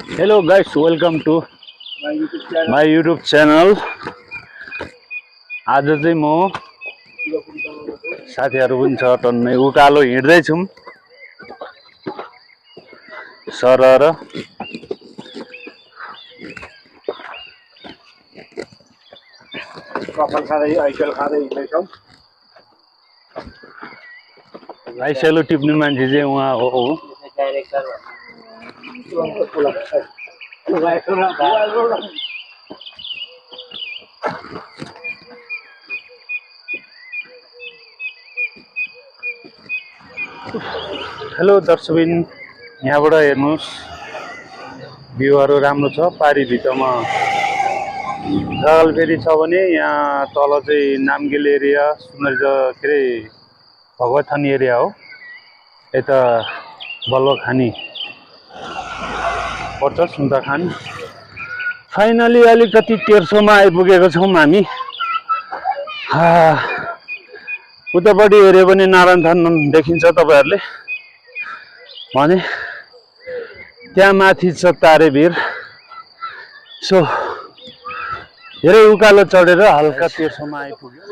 Hello guys, welcome to my YouTube channel. आज चाहिँ म साथीहरु पनि छ टन्नै उकालो हिँड्दै छौं सरर कफल खाँदै आइसएल खाँदै हिँड्दैछौं। आइसएल टिप्ने मान्छे चाहिँ उहाँ हो डाइरेक्टर हेलो दर्शकबिन यहाँबाट हेर्नुस् भ्यूहरु राम्रो छ पारी भित्रमा जल फेरि छ भने यहाँ तल चाहिँ नामगेल एरिया सुन्दरज के रे भगवथान एरिया हो यता बल्बखानी पर्छ सुन्ताखान फाइनली अलिकति तेर्सोमा आइपुगेको छौं हामी उतापट्टि हेर्यो भने नारायणथान देखिन्छ तपाईहरुले भने त्यहाँ माथि छ तारेभिर सो धेरै उकालो चढेर हल्का तेर्सोमा आइपुग्यो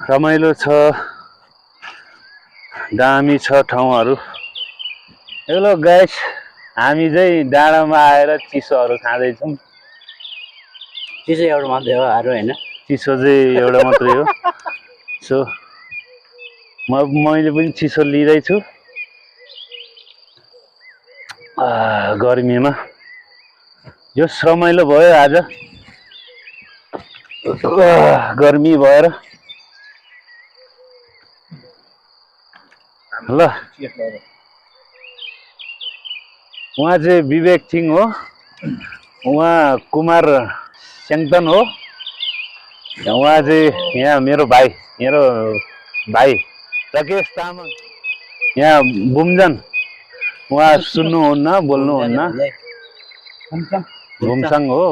रमाइलो छ दामी छ ठाउँहरु हेलो गाइस हामी चाहिँ डाँडामा आएर चिसोहरु खाँदै छौं चिसो एउटा मात्रै हो हारो हैन चिसो चाहिँ एउटा मात्रै हो सो मैले पनि चिसो लिदै छु गर्मीमा यो रमाइलो भयो आज गर्मी भएर ल उहाँ चाहिँ विवेक सिंह हो उहाँ कुमार स्याङतन हो उहाँ चाहिँ यहाँ मेरो भाइ राकेश तामाङ यहाँ बुमजन उहाँ सुन्नुहुन्न बोल्नुहुन्न घुमसाङ हो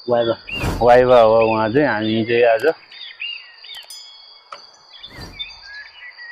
वाइवा हो उहाँ चाहिँ हामी चाहिँ आज